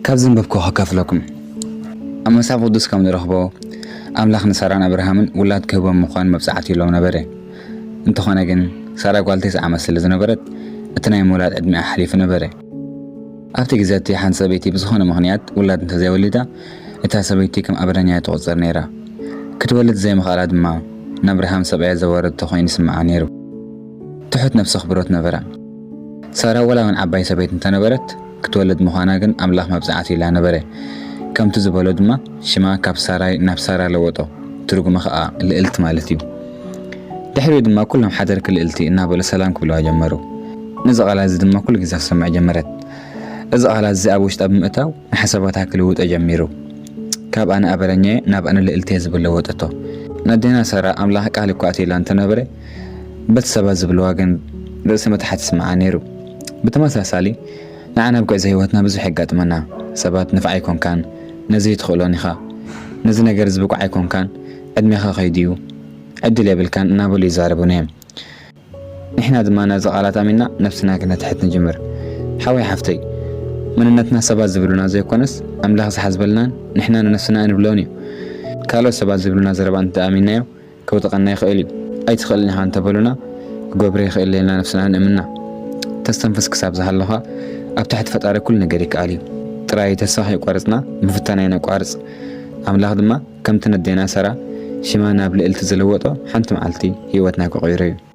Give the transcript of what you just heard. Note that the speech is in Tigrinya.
ካብ ዘንበብኩ ከካፍለኩም። ኣብ መጽሓፍ ቅዱስ ከም ንረኽቦ፣ ኣምላኽ ንሳራን ኣብርሃምን ውላድ ክህቦም ምዃን መብጽዓት ኢሎም ነበረ። እንተኾነ ግን፣ ሳራ ጓል ተስዓ ዓመት ስለ ዝነበረት፣ እቲ ናይ ምውላድ ዕድሚኣ ሓሊፉ ነበረ። ኣብቲ ግዜ እቲ ሓንቲ ሰበይቲ ብዝኾነ ምኽንያት ውላድ እንተዘይወሊዳ፣ እታ ሰበይቲ ከም ኣበደኛ ትቑጸር ነይራ። ክትወልድ ዘይምኽኣላ ድማ ንኣብርሃም ሰብኣያ ዘዋረደቶ ኮይኑ ይስምዓ ነይሩ። ትሑት ነፍሲ ኣኽብሮት ነበራ። ሳራ ዋላ እውን ዓባይ ሰበይቲ እንተነበረት፣ ክትወልድ ምዃና ግን ኣምላኽ መብጽዓት ኢላ ነበረ። ከምቲ ዝበሎ ድማ ሽማ ካብ ሳራይ ናብ ሳራ ለወጦ። ትርጉሙ ኸኣ ልእልት ማለት እዩ። ድሕሪኡ ድማ ኩሎም ሓደርኪ ልእልቲ እናበሉ ሰላም ክብልዋ ጀመሩ። ነዚ ቃላት እዚ ድማ ኩሉ ግዜ ክትሰምዕ ጀመረት። እዚ ቃላት እዚ ኣብ ውሽጣ ብምእታው ንሓሳባታ ክልውጦ ጀሚሩ። ካብ ኣነ ኣበረኛየ ናብ ኣነ ልእልትየ ዝብል ለወጠቶ። ነዴና ሳራ ኣምላኽ ቃል እኳ ኣትዩላ እንተነበረ፣ በቲ ሰባት ዝብልዋ ግን ርእሲ ምትሓት ይስምዓ ነይሩ። ብተመሳሳሊ ንዓና ኣብ ጉዕዞ ህይወትና ብዙሕ የጋጥመና። ሰባት ንፍዕ ኣይኮንካን፣ ነዚ ኣይትኽእሎን ኢኻ፣ ነዚ ነገር እዚ ብቁዕ ኣይኮንካን፣ ዕድሜኻ ከይዱ እዩ፣ ዕድል የብልካን እናበሉ ይዛረቡና እዮም። ንሕና ድማ ነዚ ቃላት ኣሚንና ነብስና ክነትሕት ንጅምር። ሓወይ ሓፍተይ፣ መንነትና ሰባት ዝብሉና ዘይኮነስ ኣምላኽ ዝሓስበልናን ንሕና ንነብስና እንብሎን እዩ። ካልኦት ሰባት ዝብሉና ዘረባ እንተኣሚንናዮ ከውድቐና ይኽእል እዩ። ኣይትኽእልን ኢኻ እንተበሉና ክገብሮ ይኽእል ኢልና ነብስና ንእምና። ተስተንፍስ ክሳብ ዝሃለኻ ኣብ ትሕቲ ፈጣሪ ኩሉ ነገር ይከኣል እዩ። ጥራይ ተስፋ ከይቆረጽና ምፍታን ኣይነቋርጽ። ኣምላኽ ድማ ከምቲ ነዴና ሳራ ሽማ ናብ ልእልቲ ዝለወጦ ሓንቲ መዓልቲ ህይወትና ክቕይሮ እዩ።